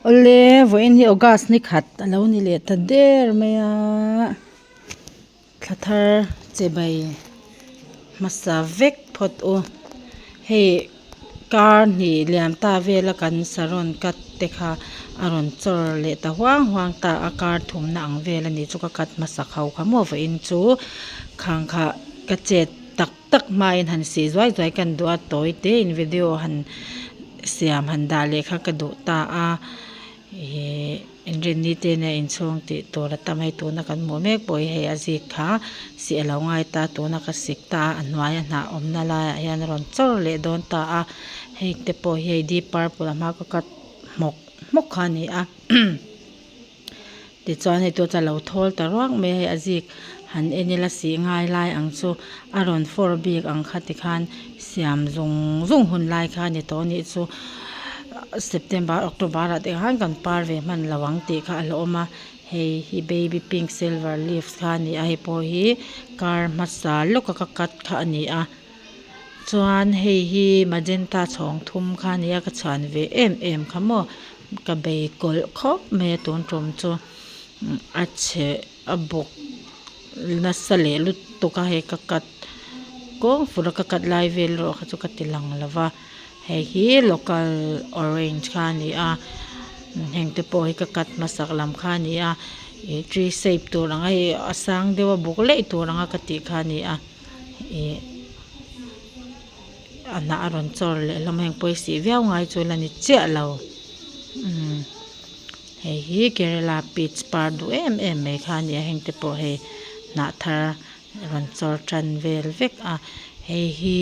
Awle vawiin hi August ni khat a lo ni leh ta der mai a thla thar che bai hmasa vek phawt u hei kar hnih lian ta vel a kan saron cut te kha a rawn chawr leh ta huang huang ta a kar thumna ang vel a nih chu ka cut hmasak ho kha maw vawiin chu khang kha ka chet tak tak hmain han sih zuai zuai kan duh a tawi te in video han siam han dah leh kha ka duh ta a ihh inrinni te nia inchhung tih tur a tam hei tuna kan hmuh mek pawh hi hei a zik kha sih a lo ngai ta tuna ka sik ta a a hnuaia hnah awmna laiah hian a rawn chawr leh dawn ta a hei te pawh hi hei deep purple a hma ka cut hmawk hmawk kha a ni a. Tichuan hei tûr chu a lo thawl ta ruak mai a hei a zik han en ila sih ngai lai ang chu a rawn fawr bik ang kha tikhan siam zung zung hun lai kha a ni tawh a nih chu September October ah te khan kan par ve hman lo ang tih kha a hlauhawm a hei hi baby pink silver leaves kha a ni a hei pawh hi kar hmasa lawka ka cut kha a ni a chuan hei hi magenta chhawng thum kha a ni a ka chhuan ve em em kha maw. Ka bei kawlh khawp mai a tun tum chu a chhe a bawk nasa leh lutuk a hei ka cut kawng fur a ka cut lai vel erawh kha chu ka ti lang lo va hei hi local orange kha a ni a heng te pawh hi ka cut hmasak lam kha a ni a ih tree shape tur ang a hei a sang deuh a buk laih tur ang a ka tih kha a ni a ih. A hnah a rawn chawr leh hlawm a heng pawisa viau ngai chu la ni chiah lo umm hei hi kerala peach par duh em em mai kha a ni a heng te pawh hei hnah thar a rawn chawr tan vel vek a hei hi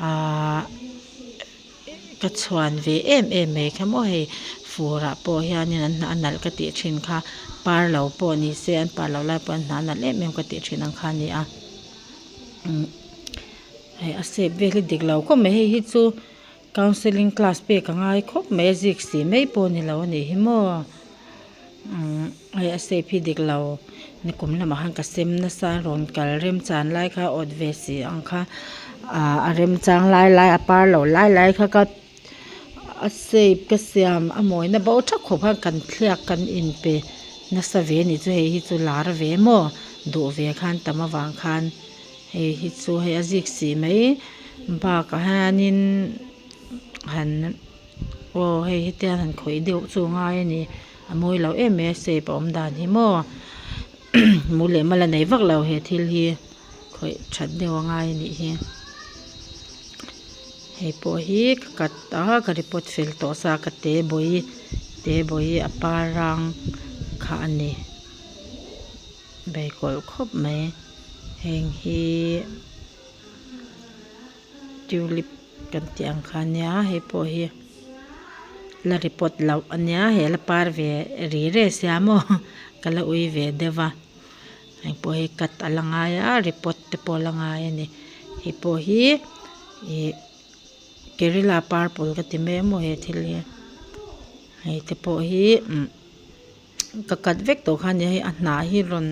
ahh ka chhuan ve em em mai kha maw hei fur ah pawh hianin an hnah a nalh ka tih thin kha par lo pawh ni se an par loh lai pawh an hnah a nalh em em ka tih thin ang kha a ni a. Hei a shape vel hi dik lo khawp mai hei hi chu counselling class pek a ngai khawp mai a zik si mai pawh a ni lo a nih hi maw umm hei a shape hi dik lo nikum lamah khan ka sem nasa a rawn kal remchan lai kha awt ve si ang kha ah a remchang lai lai a par loh lai lai kha ka a shape ka siam a mawina bo thak khawp khan kan thliak kan inpe nasa ve a nih chu hei hi chu lar ve maw duh ve khan tam avang khan. Hei hi chu hei a zik si mai bakah hianin han aw hei hetiang han khawih deuh chu a ngai a ni a mawi lo em mai a shape a awm dan hi maw mu leh mal a nei vak lo he thil hi khawih that deuh a ngai a nih hi hei pawh hi ka cut a ka report fel tawh sa ka te bawi te bawi a par rang kha a ni. Beikawlh khawp mai heng hi tulip kan tih ang kha ania hei pawh hi la report loh ania hei la par ve ri re sia maw ka la ui ve deuh va heng pawh hi cut a la ngai a report te pawh a la ngai a ni hei pawh hi ih kerala purple ka ti mai a maw he thil hi hei te pawh hi umm. Ka cut vek tawh kha nia hei a hnah hi rawn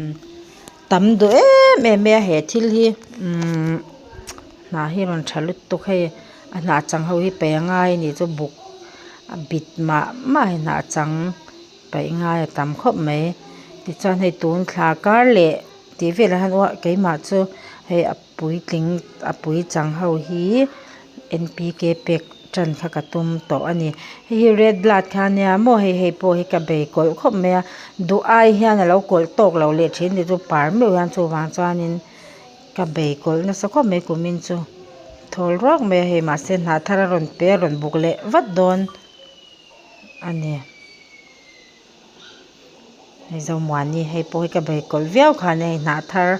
tam duh em em mai a he thil hi umm hnah hi rawn tha lutuk hei a hnah chang ho hi paih a ngai a nih chu buk a bit mah mah a hei hnah chang paih ngai a tam khawp mai tichuan hei tun thla kar leh tih velah hian uah keimah chu hei a puitling a pui chang ho hi N P K pek tan kha ka tum tawh a ni hei hi red blood kha ania maw hei hei pawh hi ka bei kawlh khawp mai a duh ai hian alo kawlh tawk loh leh thin ni chu par meuh hian chuvang chuanin ka bei kawlh nasa khawp mai kumin chu thawl ruak mai a hei mahse hnah thar a rawn pe a rawn buk leh vat dawn a ni. Hei Zomuani hei pawh hi ka bei kawlh viau khan hei hnah thar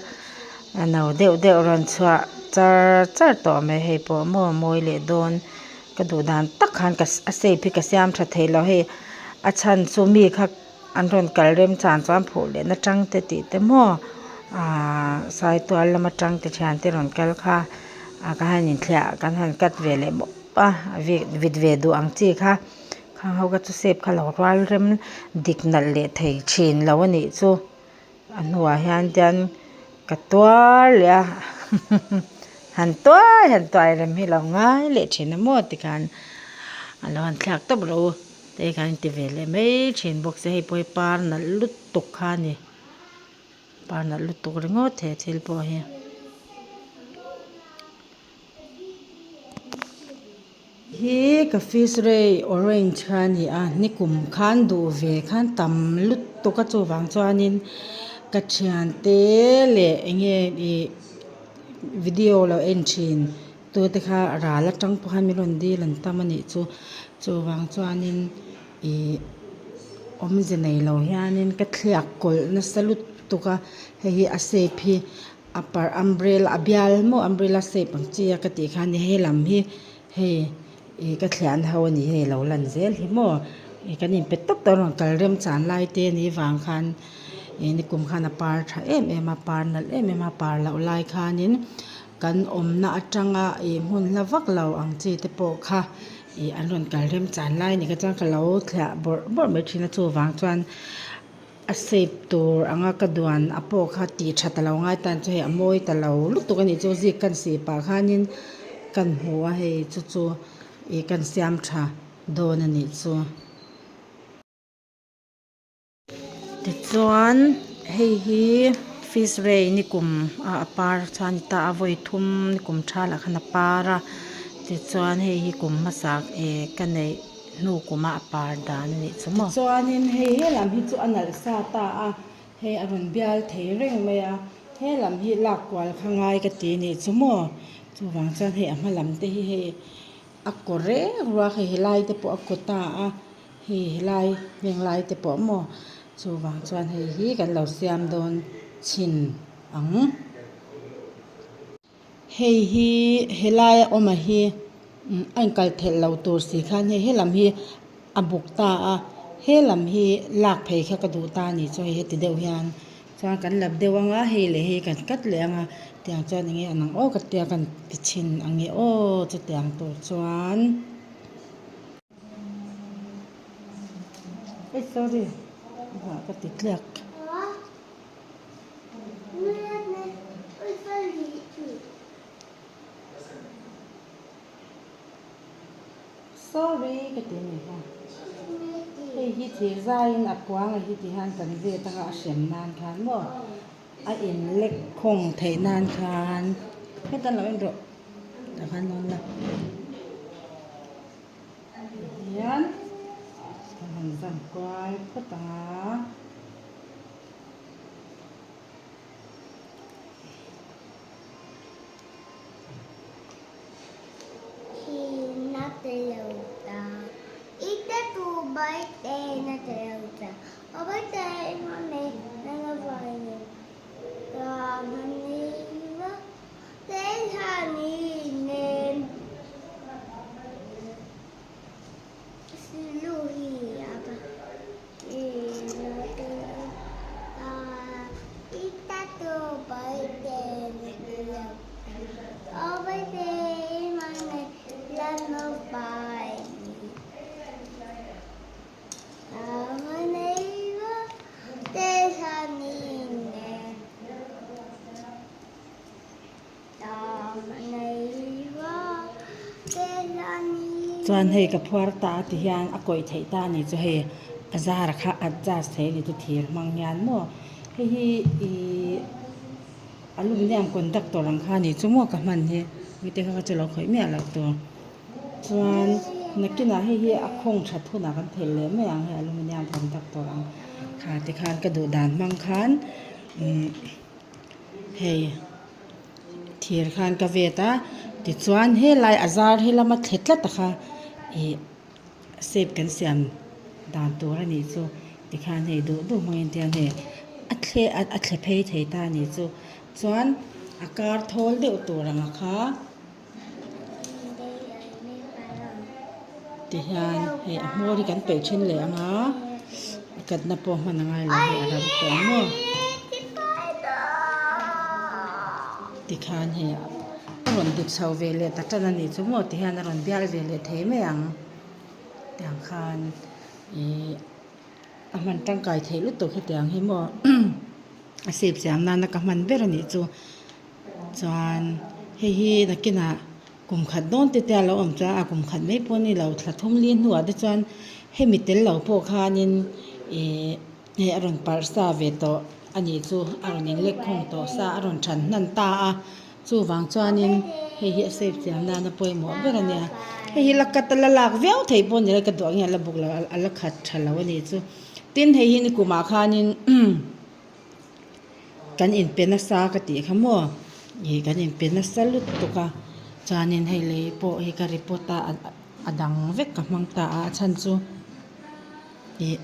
a no deuh deuh rawn chhuah char char tawh mai hei pawh maw a mawi leh dawn ka duh dan tak khan ka a shape hi ka siam tha thei lo hei a chhan chu mi kha an rawn kal rem chan chuan phuh leh na tang te tih te maw ahh saitual lama tang te thian te rawn kal kha ah ka han inthliah kan han cut ve leh mawp a vit ve duh ang chi kha. Khang ho kha chu shape kha lo rual rem dik nalh leh thei thin lo a nih chu a hnuah hian tian ka tuar leh a han tuai han tuai rem hi lo ngai leh thin a maw tikhan a lo han thlak tawp rawh u. Te hi khan inti ve leh mai thin bawk sia hei pawh hi par nalh lutuk kha a ni par nalh lutuk ringawt he thil pawh hi. Hi ka fish ray orange kha a ni a nikum khan duh ve khan tam lutuk a chuvang chuanin ka thiante leh eng nge ih video lo en thin tute kha ral atang pawh khan min rawn dil an tam a nih chu chuvang chuanin ih awmze neilo hianin ka thliak kawlh nasa lutuk a hei hi a shape hi. A par umbrella a bial maw umbrella shape ang chi a ka tih khan he lam hi hei ih ka thliahna ho a ni hei a lo lan zel hi maw ih kan inpe tawp tawh a rawn kal rem chan lai te a nih vang khan ih nikum khan a par tha em em a par nalh em em a par loh lai khanin kan awmna atanga ih hmun hla vak lo ang chi te pawh kha ih an rawn kal rem chan lai a ni kha chuan ka lo thliah bawrh bawrh mai thin a chuvang chuan. A shape tur anga ka duan a pawh kha tih tha ta lo ngai tan chu hei a mawi ta lo lutuk a nih chu zik kan sih pah khanin kan hmu a hei chu chu ih kan siam tha dawn a nih chu. Tichuan hei hi fish ray nikum a a par chuan ni ta a vawi thum nikum tha lah khan a par a tichuan hei hi kum hmasa eh ka neih. Hnu kuma a par dan a nih chu maw. Tichuanin hei helam hi chu a nalh sa ta a, hei a rawn bial thei reng mai a, helam hi lak kual kha ngai ka ti nih chu maw. Chuvang chuan hei a hma lam te hi hei a kaw reng ruak hei helai te pawh a kaw ta a, hei helai heng lai te pawh maw. Chuvang chuan hei hi kan lo siam dawn chhin ang. Hei hi helaia awma hi a inkal thelh lo tur si khan hei helam hi a buk ta a helam hi lak phei kha ka duh ta a ni chu hei heti deuh hian chuan kan lap deuh anga hei leh hei kan cut leh anga tiang chuan enge an ang aw ka tia kan ti chhin ang e aw chutiang tur chuan. Ei sorry ka ti tliak. Sorry ka ti ani kha. Hei hi thir zaiin a kuang a hi ti hian kan vet anga a hrem nan khan maw a in lek khawng theih nan khan heta lo en rawh tah khan lawn la tihian kan han zam kual phawt ang a. Chuan hei ka phuar ta a ti hian a kawih theih ta a ni chu hei a zar kha adjust theih a ni chu thir hmang hian maw hei hi ihh aluminium conductor ang kha a ni chu maw ka hman hi mite kha chu lo khawih miah loh tur chuan nakinah hei hi a khawng that hunah kan phelh leh mai ang hei aluminium conductor ang kha tikhan ka duh dan hmang khan umm. Hei thir khan ka vet a tichuan helai a zar he lama thle tlat a kha ih shape kan siam dan tur a nih chu tikhan hei duh duh hmangin tiang hei a thle a thle phei thei ta a nih chu chuan a kar thawl deuh tur ang a kha. Tihian hei a hmawr hi kan peih then leh ang a a katna pawh hman a ngai lo hei a ram tawh ang maw tikhan hei a rawn dik chho ve leh ta tan a nih chu maw tihian a rawn bial ve leh thei mai ang tiang khan ihh a hman tangkai theih lutuk hetiang hi maw a shape siam nana ka hman ber a nih chu. Chuan hei hi nakinah. Kum khat dawn te te a lo awm chuan a kum khat mai pawh a ni lo thla thum li hnuah te chuan hemi tel lo pawh khanin ihh hei a rawn parh sa ve tawh a nih chu a rawn inlek khawm tawh sa a rawn than hnan ta a chuvang chuanin hei hi a save chian nana pawimawh ber a nia hei hi la cut a la lak viau theih pawh a ni lo ka duh ang hian a la buk lo a la khat tha lo a nih chu tin hei hi nikumah khanin. Kan inpe nasa ka tih kha maw ih kan inpe nasa lutuk a chuanin hei lei pawh hi ka report a a dang vek ka hmang ta a a chhan chu ih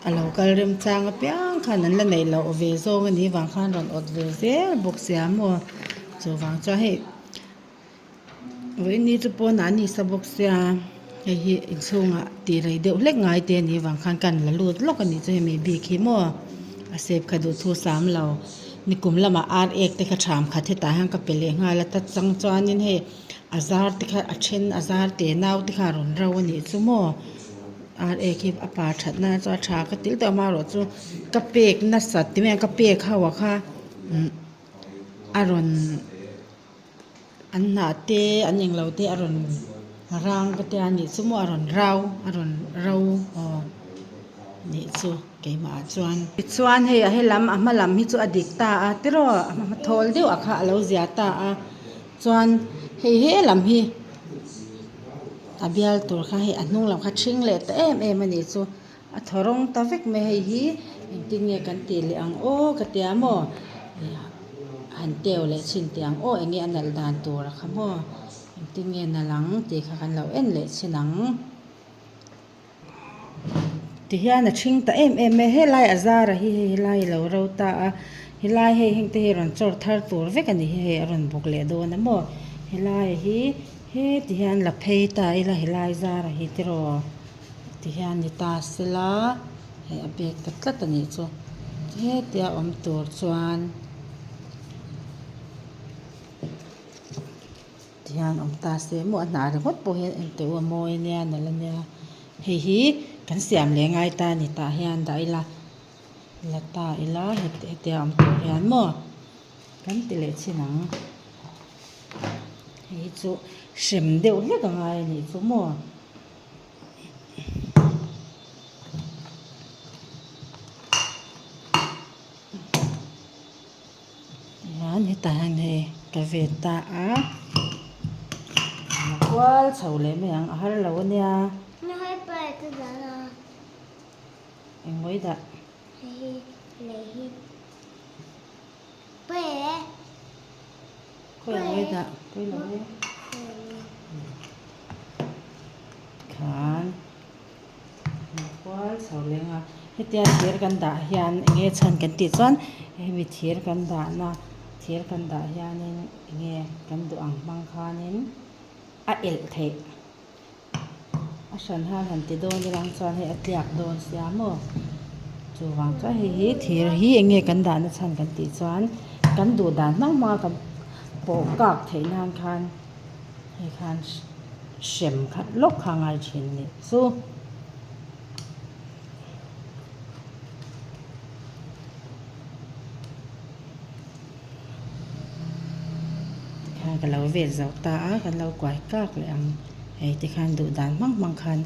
a lo kal remchang apiang khan an la neih loh ve zawng a nih vang khan rawn awt ve zel bawk sia maw chuvang chuan hei. Vawiin ni chu pawnah an insa bawk sia hei hi inchhungah tih rei deuh hlek ngai te anih avang khan kan la lut lawk anih chu hemi bik hi maw a shape kha duh thu sam lo nikum lamah ar ek te kha tham khat hetah hian ka pe leh nghal a ta chang chuanin hei a zar te kha a then a zar te nau te kha a rawn ro anih chu maw ar ek hi a pa that nan chuan a tha ka ti lutuk a amaherawhchu ka pek nasat ti mai ang ka pek ho ah kha umm a rawn. An hnah te an englo te a rawn rang ka tia nih chu maw a rawn rau a rawn ro aw nih chu keimah ah chuan. Tichuan hei a helam a hma lam hi chu a dik ta a tiraw a hma thawl deuh ah kha a lo zia ta a chuan hei he lam hi a bial tur kha hei a hnung lam kha ṭhing leh ta em em a nih chu a thaw rawng ta vek mai hei hi engtin nge kan tih leh ang aw ka tia maw han teu leh chhin teh ang aw enge a nalh dan tur a kha maw engtin nge nalh ang tih kha kan lo en leh chhin ang tihian a thing ta em em mai helai a zara hi hei helai a lo ro ta a helai hei heng te hi rawn chawr thar tur vek a ni hi hei a rawn bawk leh dawn a maw helai hi heti hian la phei ta ila helai zara hi tiraw. Tihian ni ta sela hei a bag ta tlat a nih chu hetia awm tur chuan tihian awm ta se maw a hnah ringawt pawh hian en teh u a mawi ania nalh ania hei hi kan siam leh ngai ta a ni tah hian dah ila la ta ila hetia awm tur hian maw kan ti leh chhin ang. Hei hi chu hrem deuh hlek a ngai a nih chu maw. Tihian hetah hian hei ka vet ta a a kual chho leh mai ang a har lo a nia. Engmawii dah. Khawi ang mai dah pawi lo e khan kual chho leng a hetia thir kan dah hian eng nge chhan kan tih chuan hemi thir kan dahna thir kan dah hianin eng nge kan duh ang hmang khanin a elh theih A hran han han ti dawn ilang chuan hei a tliak dawn sia maw chuvang chuan hei hi thir hi eng nge kan dahna chhan kan tih chuan kan duh dan hmang hmang a kan pawh kak theih nan khan hei khan hrem khat lawk kha a ngai thin a nih chu. Tikhan ka lo vel zo ta a kan lo kuai kak leh ang hei tikhan duh dan hmang hmang khan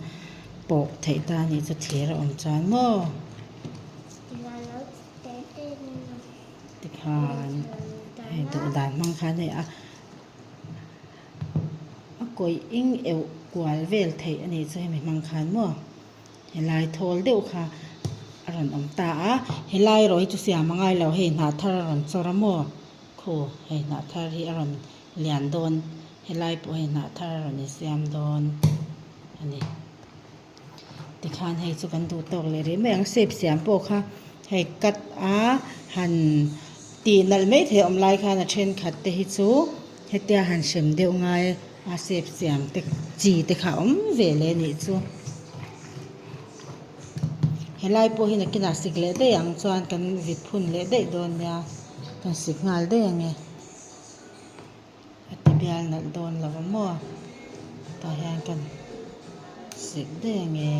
pawh theih ta a nih chu thir a awm chuan maw tikhan hei duh dan hmang khan hei a a kawih eng euh kual vel theih a nih chu hemi hmang khan maw. Helai thawl deuh kha a rawn awm ta a, helai erawh hi chu siam a ngai lo hei hnah thar a rawn chawr a maw khu hei hnah thar hi a rawn lian dawn helai pawh hei hnah thar a rawn insiam dawn a ni tikhan hei chu kan duh tawk leh rih mai ang shape siam pawh kha hei cut a han tih nalh mai thei awm lai khan a thenkhat te hi chu hetia han hrem deuh ngai. A shape siam te chi te kha a awm ve leh a nih chu helai pawh hi nakinah sik leh daih ang chuan kan vit phun leh daih dawn nia kan sik nghal daih ang e a ti bial nalh dawn lo a maw tah hian kan sik daih ang e.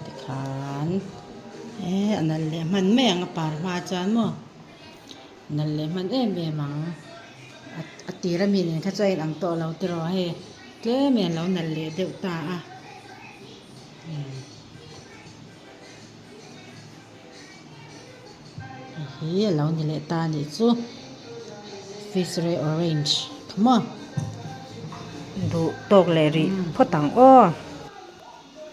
Tikhan eh a nalh leh hman mai ang a par hma chuan maw. Nalh leh hman em em ang. A tir ami nen kha chu a inang tawh lo tiraw hei tlem in a lo nalh leh deuh ta a. Hei hi a lo ni leh ta a nih chu fish ray orange kha maw. Duh tawk leh rih phawt ang aw.